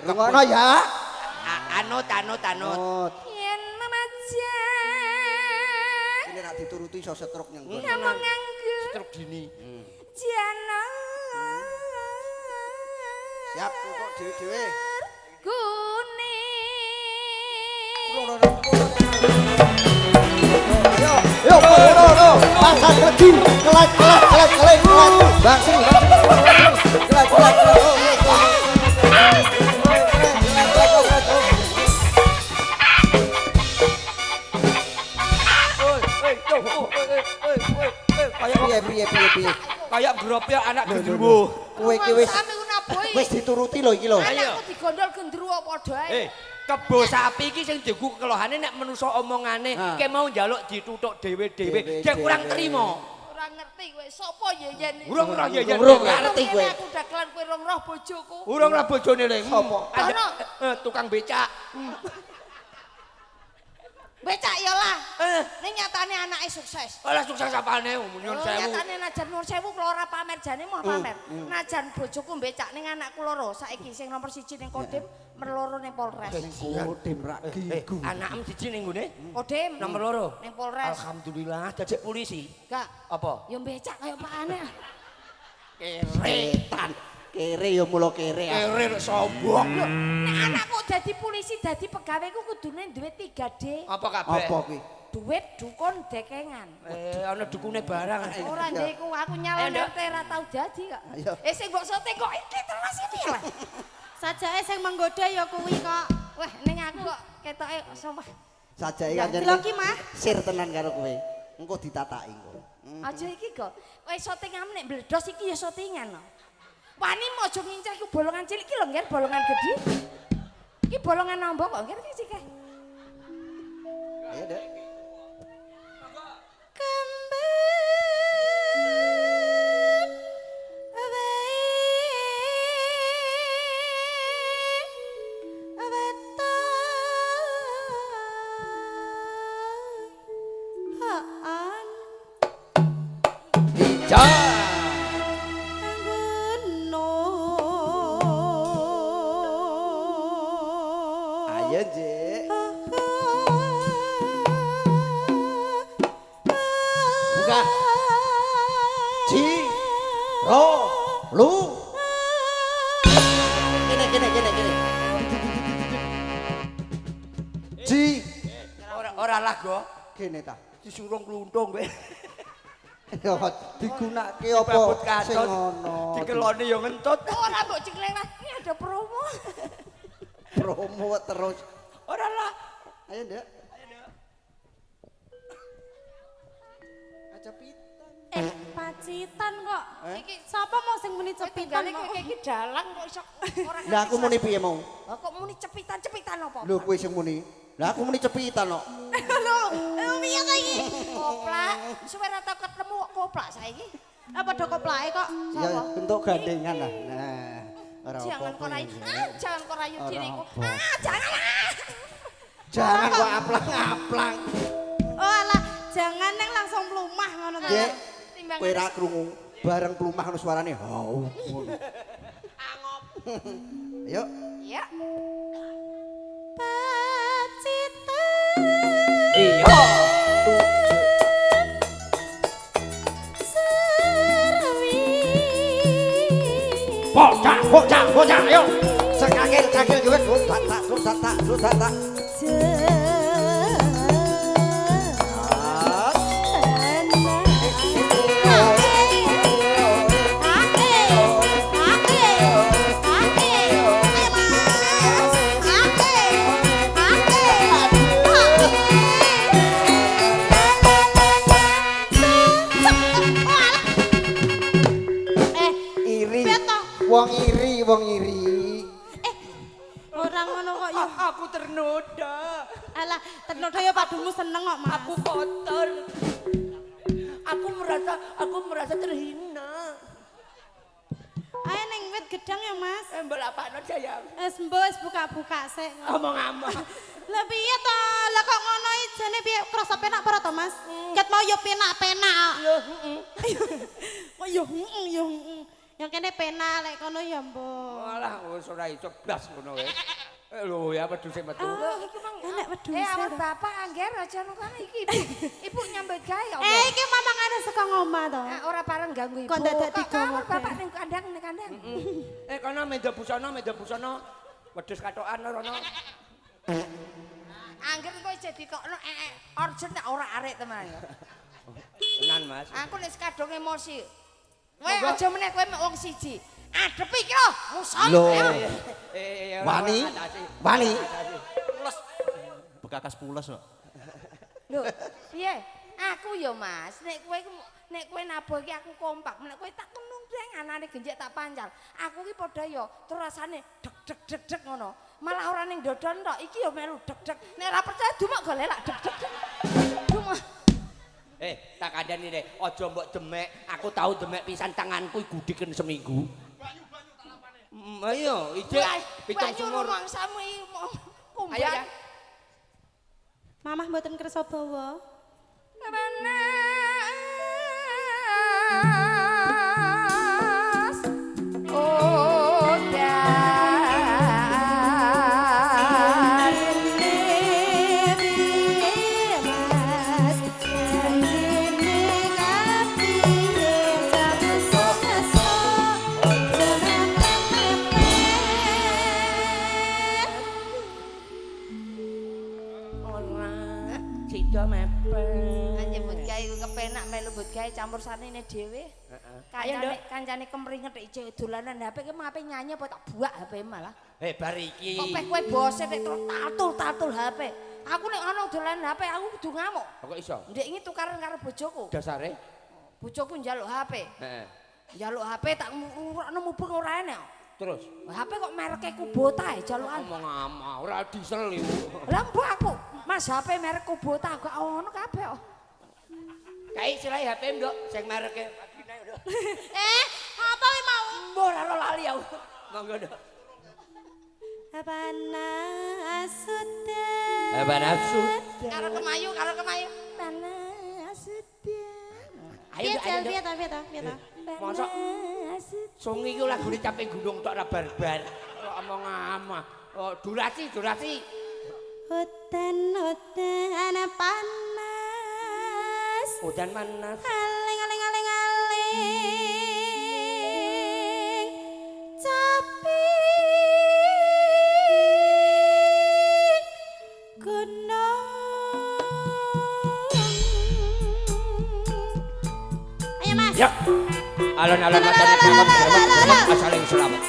Rungokno ya. Anut anut anut. Yen memajang. Ini nek dituruti iso stroke nyang kono. Namung nganggo stroke dini. Jana. Siap tuthuk dhewe-dhewe. Kuning. Ayo, yo, yo, pasang legi, kelek, kelek, kelek, kelek, kelek, Bang Sri, kelek, kelek, kelek, piye, piye, piye, kayak gropnya anak gendruwo. Kowe iki wis wis dituruti lho iki lho. Anakku digondol gendruwo padha ae. Kebo sapi iki sing digu kelohane nek menusa omongane ke mau njaluk dituthuk dhewe-dhewe, dia kurang terima. Ora ngerti kowe sapa yeyen iki. Urung roh yeyen. Urung ngerti kowe. Aku dagelan kowe rong roh bojoku. Urung roh bojone le. Sapa? Tukang becak. Becak ya lah. Ning nyatane anake sukses. Ora sukses apane nyuwun sewu. Nyatane najan nyuwun sewu kula ora pamer jane moh pamer. Najan bojoku becak ning anakku loro saiki sing nomor 1 ning Kodim, nomor 2 ning Polres. Kodim rak gigu. Anakem 1 ning nggone? Kodim. Nomor 2 ning Polres. Alhamdulillah dadi polisi. Gak. Apa? Ya becak kaya pakane. Kere. Kere ya mula kere. Kere sombong. Lho, nek anakku dadi polisi, dadi pegawai ku kudune duwe 3D. Apa kabeh? Apa kuwi? Duit, dukun, dekengan. Ana dukune barang. Ora ndek ku aku nyalon RT ora tau dadi kok. Sing mbok sote kok iki terus iki lho. Sajake sing menggoda ya kuwi kok. Wah, ning aku kok ketoke sapa? Sajake kanjeng. Lho ki mah sir tenan karo kowe. Engko ditataki engko. Aja iki kok. Kowe sotingan nek mbledos iki ya sotingan lho. Wani aja ngincer iku bolongan cilik iki lho, Ngger, bolongan gedhe. Iki bolongan amba kok, Ngger, iki sik. Ayo, Dek. Kembang wetahan. Ija. Ayo, Jek. Buka. Ji. Ro. Lu. Kene kene kene kene. Ji. Ora ora lago. Kene ta. Disurung kluntung kowe. Digunake apa sing ngono. Dikeloni yo ngentut. Ora mbok ceklek lah. Ini ada promo. Promo terus. Ora lah. Ayo, Nduk. Ayo, Nduk. Cepitan. Pacitan kok. Iki sapa mau sing muni cepitan kok? Iki dalang kok iso ora. Lah aku muni piye mau? Lah kok muni cepitan-cepitan apa? Lho kowe sing muni. Lah aku muni cepitan kok. Lho, piye to iki? Koplak, suwe ora tau ketemu kok koplak saiki. Lah padha koplake kok. Ya bentuk gandengan lah. Nah, ora apa-apa. Jangan kok rayu. Ah, jangan kok rayu diriku. Ah, jangan. Jangan kok aplang-aplang. Oh alah, jangan neng langsung plumah ngono ta. Dek, kowe ra krungu bareng plumah ngono suarane. Hau. Angop. Ayo. Iya. Pacitan. Iya. Serwi. Bocah, bocah, bocah, ayo. Sekakil, kakil juga. Tak, tak, tak, tak, tak, tak. Iri. Wong iri, wong iri. Ora ngono kok ya. Aku ternoda. Alah, ternoda ya padumu seneng kok, Mas. Aku kotor. Aku merasa terhina. Ayo ning wit gedang ya, Mas. Mbok lapakno sayang. Wis mbok wis buka-buka sik. Omong-omong. Lah piye to? Lah kok ngono jane piye krasa penak apa ora to, Mas? Ket mau yo penak-penak. Lho, heeh. Kok yo heeh yo heeh. Yang kene penak lek kono ya mbok. Walah wis ora iso blas ngono wae. Eh lho ya wedhuse metu. Lho iki mang Enek wedhuse Eh awak to. bapak angger aja nang kono iki ibu. Ibu nyambut gawe ya. Eh iki mamangane saka ngomah to. Ah, ora pareng ganggu ibu. Kok dadak Kok digawa awak bapak ning kandang ning kandang. Eh kono menda busana, menda busana. Wedhus katokan rono. Angger kowe jadi kokno urgent tak ora arek tenan ya. Tenan, Mas. Aku nek kadung emosi. Kowe aja meneh kowe mek wong siji. Adepi iki lho, musuh. Lho. Ayo. Eh Wani. Wani. Pules. Bekakas pules kok. Lho, piye? Aku ya Mas, nek kowe iku nek kowe nabuh iki aku kompak, nek kowe tak kenundeng anane genjek tak pancal. Aku ki padha ya terus rasane deg deg deg deg ngono. Malah ora ning dodon tok, iki ya melu deg deg. Nek ora percaya dumok golek lak deg deg deg. Dumok. Eh, tak kandhani deh, aja mbok demek. Aku tau demek pisan tanganku gudiken seminggu. Banyu-banyu tak lapane. Ayo, ijek pitung Banyu sumur. rumangsamu iki mau Ayo ya. kumban. Mamah mboten kersa bawa. Panas udan Mas janjine kapiye jamu seso Ora sida mepet. Nyebut gawe kepenak melu mbut gawe campur sarine dhewe. Heeh. Ayo, Kancane Nduk. kancane kemringet ijek dolanan HP ki mape nyanyi apa tak buak HP malah. Eh, bar iki. Kok peh kowe bose nek terus tatul-tatul HP. Aku nek ana dolanan HP aku kudu ngamuk. Kok iso? Ndek iki tukaran karo bojoku. Dasare? Bojoku njaluk HP. Heeh. Njaluk HP tak ngurukno mubeng ora enek. Terus HP kok mereke Kubota e jalukan. ngomong ama, ora diesel iku. Lah mbok aku, Mas HP merek Kubota gak ono kabeh kok. Kae silahe HP, Nduk, sing mereke. Nduk. Eh, apa kuwi mau? Mbok ora lali aku. Monggo, Nduk. Panas udan. Panas Karo kemayu, karo kemayu. Panas udan. Ayo, Piye Nduk, ayo, Jal, Nduk. piye ta, piye ta, piye ta? Mosok sungi iku lagune caping gunung tok ora barbar. Kok omong ama. Oh, durasi, durasi. Udan udan panas. Udan panas. Aling aling aling aling. Caping gunung. Ayo Mas. Ya. Alon-alon matane banget banget asaling selamat.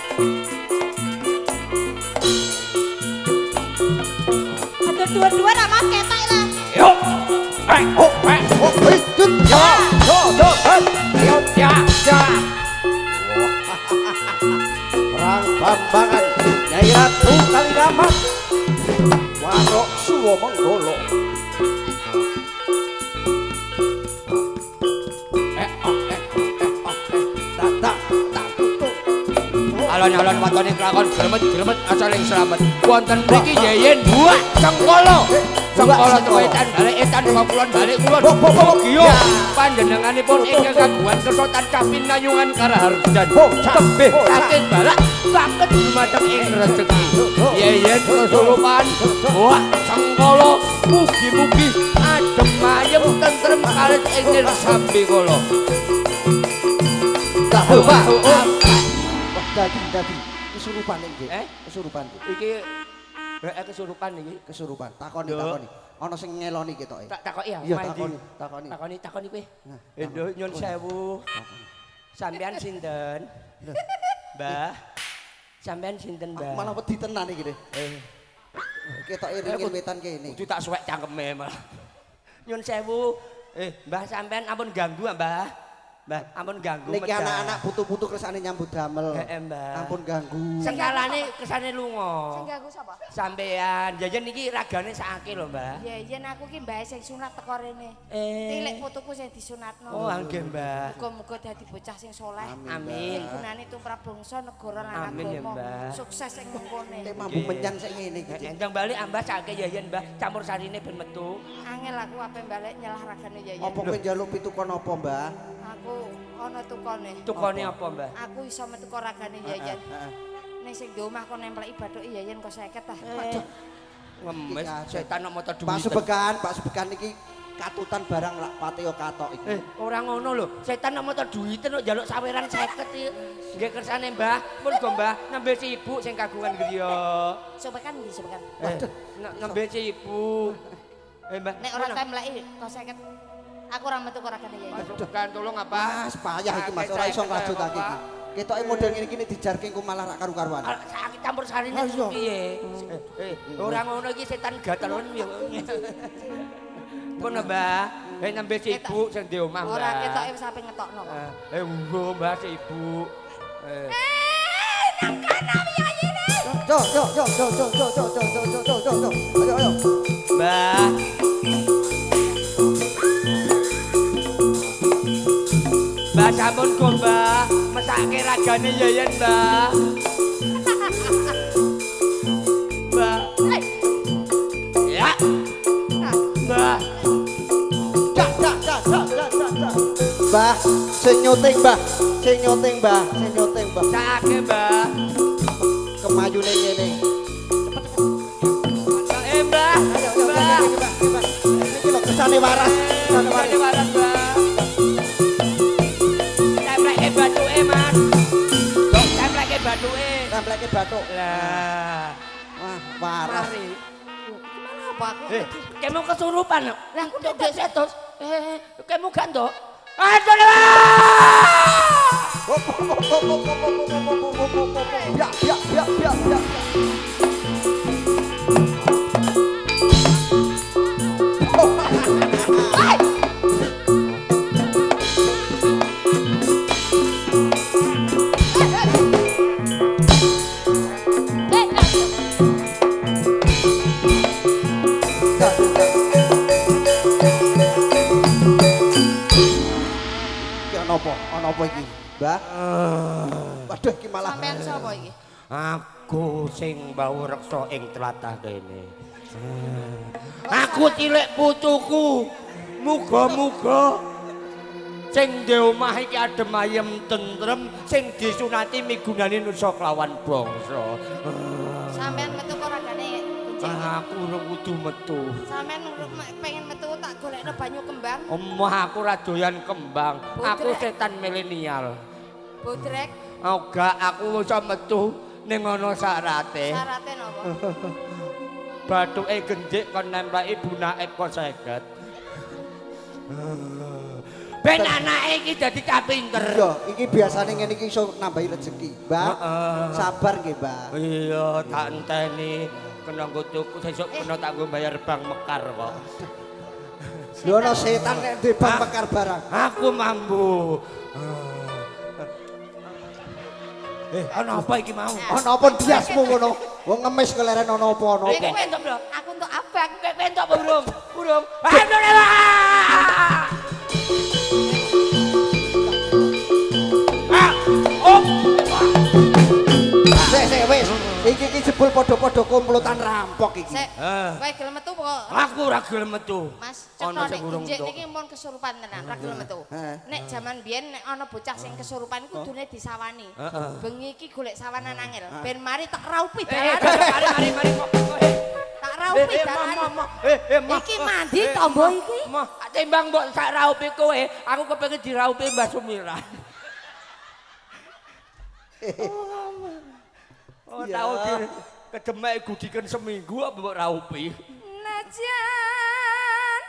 Aduh dua-dua ra Mas ketok lah. Yo. Eh, oh, eh, Oh, hei, tut, ya, yo, yo, hey. yo, ya, ya. Perang Bambangan Nyai Ratu Kalidamat Warok Suwo Menggolo. Eh, oh, eh, eh, oh, eh. Tak tak tak tutup. Alon-alon watone kelakon gremet-gremet asaling selamat. Wonten mriki Yeyen buak Sengkala. Sengkala teko etan balik etan teko kulon balik kulon. Bo, bo, bo, bo. Mugiya Ya. panjenenganipun ingkang kagungan kersa tancah pinayungan karaharjan. Bo, ca, Tebih bo, ca. saking balak saged dumateng ing rejeki. Yeyen kesurupan buak Sengkala mugi-mugi adem ayem tentrem kalis ing sambikala. Tak lupa. Wah, dadi dadi kesurupan iki. Eh? Kesurupan iki. Iki kesurupan iki. Kesurupan. Takoni Nduk. takoni. Ana sing ngeloni ketoke. Tak takoki ya. Iya, Mas Edi. takoni, takoni. Takoni, takoni kowe. Nah, Eh, Nduk, nyun sewu. Sampean sinten? Mbah. Sampean sinten, Aku Mbah? malah wedi tenan iki deh. Eh, Ketoke ringin wetan kene. kudu tak suwek cangkeme malah. Nyun sewu. Eh, Mbah sampean ampun ganggu, ah, Mbah. Mbah, ampun ganggu. Niki anak-anak putu-putu kersane nyambut damel. Heeh, Mbah. Ampun ganggu. Sengkalane kersane lunga. Sing ganggu sapa? Sampean. Jajan niki ragane sakake lho, Mbah. Ya yen aku ki mbae sing sunat teko rene. Tilik putuku sing disunatno. Oh, nggih, Mbah. Muga-muga dadi bocah sing saleh. Amin. Sing gunane tumrap bangsa, negara lan Amin ya, agama. Mbah. Sukses ing mengkone. Nek mambu menyan sing ngene iki. Endang balik ambah sakake Yayan, Mbah. Campur sarine ben metu. Angel aku ape balik nyelah ragane Yayan. Apa kowe njaluk pitukon apa, Mbah? Aku ana tukone. Tukone apa, Mbah? Aku iso metu kok ragane Yayan. Heeh. Ning sing di omah kon nempleki bathuke Yayan kok 50 ah. Waduh. Ngemes setan kok moto duit. Pak Subekan, Pak Subekan iki katutan barang lak patio katok iki. Ora ngono lho. Setan kok moto duiten kok njaluk saweran 50 iki. Nggih kersane, Mbah. Pun go, Mbah, nembe si ibu sing kagungan griya. Sobekan ndi sobekan? Waduh. Nembe si ibu. Mbah. Nek ora templeki kok 50. Aku ora metu kok ragane Yayan. Pak Subekan tolong apa? Mas, payah iki Mas, ora iso nglajutake iki. Ketoke model ngene iki nek dijarke engko malah rak karu-karuan. Sakit campur sarine Ah, iya. piye? Ora ngono iki setan gatelon ya. Pun Mbah, nembe si ibu sing di omah, Mbah. Ora ketoke wis ape ngetokno kok. Nggo Mbah si ibu. Nang kana yayine. Yo yo yo yo yo yo yo yo yo yo yo yo. Ayo ayo. Mbah. Mbah sampun go, Mbah. Mesake ragane Yayan, Mbah. Mbah. Ya. Mbah. Dak dak dak dak dak dak dak. Mbah, sing nyuting, Mbah. Sing nyuting, Mbah. Sing nyuting, Mbah. Sakake, Mbah. Kemayune ngene. Mbah. Ayo ayo Mbah. Mbah, Mbah. Iki lho kesane waras, kesane waras. Kesane waras, Mbah. Templeke bathuke, Mas. Templeke bathuke. Templeke bathuk. Lah, Wah, waras. mari. Gimana apa aku? Kemu kesurupan lho. Lah aku Nduk nduk 100. Kemu gak nduk. Aduh. Lah. Ya ya ya ya ya. Iki ana apa? Ana apa iki? Mbah? Waduh iki malah Sampean sapa iki? Aku sing bau reksa ing tlatah kene. Aku cilik putuku. Muga-muga sing di omah iki adem ayem tentrem, sing disunati migunani nusa kelawan bangsa. Sampean metu kok ragane kucing. Aku urung kudu metu. Sampean pengen metu tak golekno banyu kembang. Omah aku ora doyan kembang. Aku setan milenial. Bodrek, Oh gak, aku iso metu ning ana syarate. syarate napa? Bathuke gendhik kon nempleki bunake kok 50. Ben anake iki dadi cah pinter. Iya, iki biasane ngene iki iso nambahi rezeki. Mbah, sabar nggih, Mbah. Iya, tak enteni kena nggo tuku sesuk kena tak nggo bayar bank mekar kok. Lho ana setan nek ndek bank mekar barang. Aku mampu. Ana apa iki mau? Ana apa biasmu ngono? Wong ngemis keleren ana apa ana apa. Kowe entuk, Bro. Aku entuk abang. Kowe entuk apa urung? Urung. Alhamdulillah. Ah, oh. Sik sik wis. Iki iki jebul padha-padha komplotan rampok iki. Sik. Ah. Kowe gelem metu apa? Aku ora gelem metu. Mas, Ana cetha sing nek urung genjik entuk. niki mun kesurupan tenan, ra gelem metu. Heeh. Nek jaman biyen nek ana bocah sing kesurupan kudune disawani. Heeh. Bengi iki golek sawanan angel, ben mari tak raupi Eh, dalane. mari mari mari kok. Tak raupi dalane. Iki mandi tombo iki. Mah, timbang mbok sak raupi kowe, aku kepengin diraupi Mbah Sumira. Oh, tau di kedemek gudiken seminggu apa mbok raupi. Najan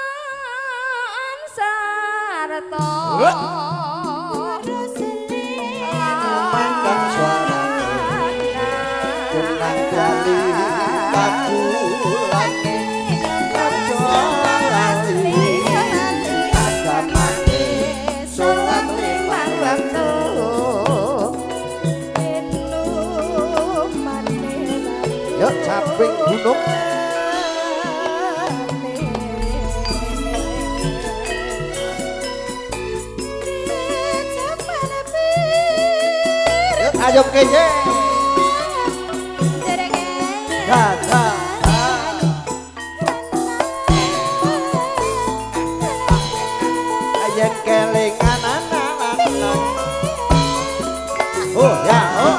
wadon sarta Kumandang suarane kunang jali kagulane aja lali. Anaping gunung. Ayo keye. Da da. Ayen kelingan anak. Oh ya oh.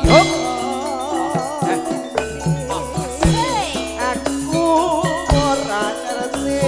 Aku ora ngerti.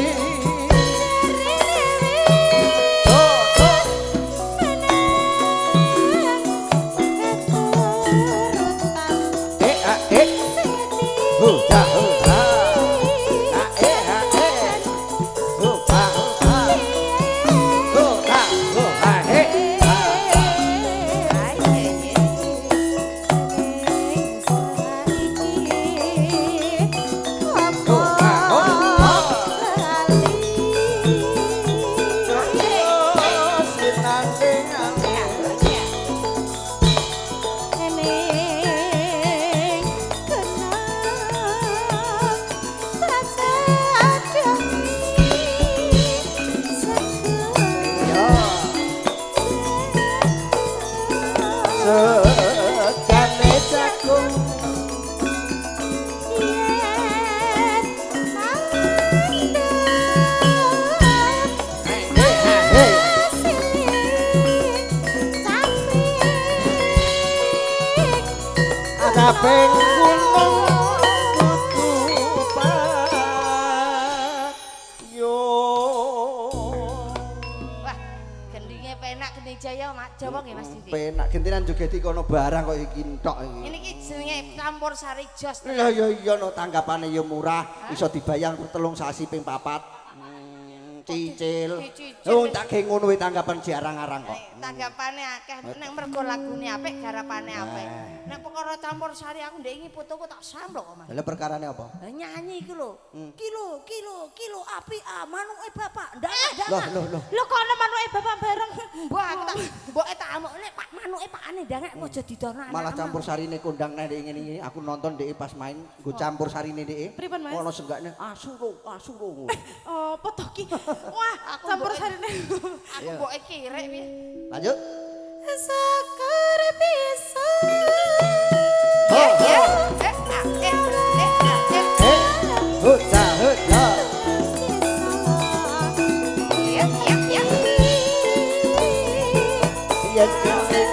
Sejane jagung anaping gunung kudu payo. Wah, gendinge penak gending Jaya, Mak. Jawa nggih Mas Didi. Penak gentinan jogeti kono barang kok iki entok iki. Ini iki jenenge campur sari jos. Iya iya iya no tanggapane ya murah, iso dibayar 3 sasi ping 4. Cicil. Wong tak ge ngono kuwi tanggapan jarang-arang kok. Tanggapane akeh nek mergo lagune apik, garapane apik. Nek perkara campur sari aku ndek ingi putuku tak samplok kok Mas. Lha perkarane apa? Lah nyanyi iki lho. Kilo kilo kilo api ah manuke bapak. Ndak ndak. Loh loh loh. Lho kok ana manuke bapak bareng. Mbok aku tak mboke tak amukne Pak manuke pakane ndangek aja didono anak. Malah campur sarine kondang nang ndek ngene iki aku nonton ndek pas main nggo campur sarine ndek. Pripun, Mas? Ono senggakne asuro asuro. Apa to ki? Wah, campur sarine. Aku mboke kirek piye. Lanjut. Sekar bisa. Ho ho. Eh ah eh eh ah eh. Eh. Huta huta. Ya ya ya. Iya. Ya eh.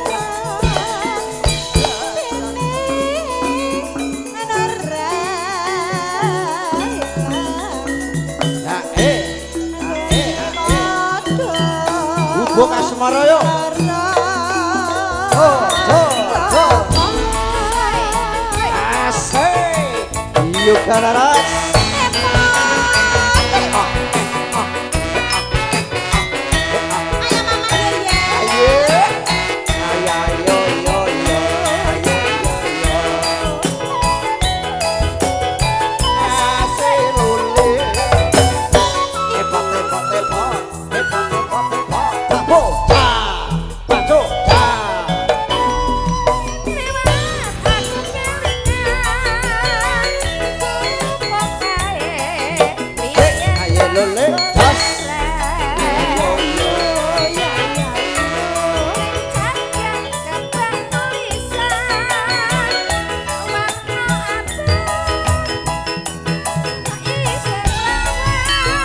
Eh eh. Gubuk asmara yo. Ho ho ho. Asik. Yoga Laras. Ayo. Ayo ayo yo yo. Ayo yo yo. Asik lule. Epot epot epot. Epot epot epot. Bapo ta. Baco ta. Ayo lule. Tas. Yo yo.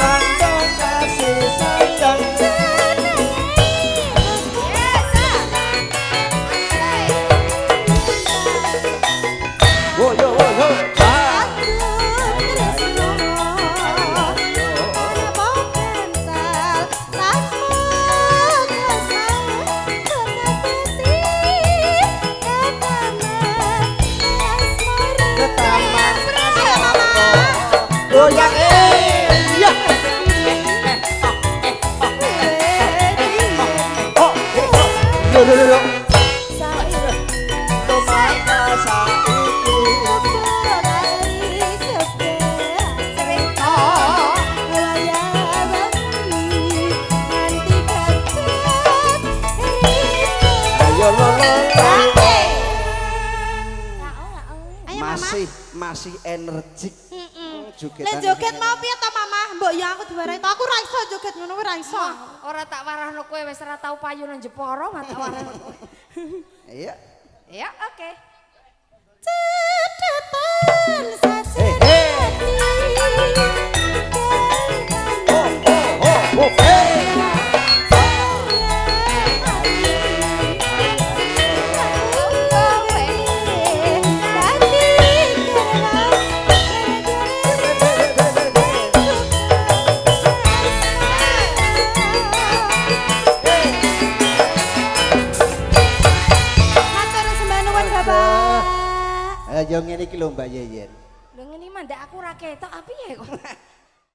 Tanda kasih sayang. Wo yo wo yo. Ta. Ketaman goyang eh iya. Oh, eh, oh. Yo yo yo yo. Tomata saiki. masih energik. Heeh. Jogetan. Lah joget mau piye to Mama? Mbok ya aku diwarai to. Aku ra iso joget ngono kuwi ra iso. Ora tak warahno kowe wis ora tau payu nang Jepara, mah tak warahno kowe. Iya. Ya, oke. Cedetan sajerati. Oh, oh, oh, hey. Matur sembah nuwun Bapak. Yo ngene iki lho Mbak Yeyen. Lho ngene mandak aku ora ketok apa ya kok.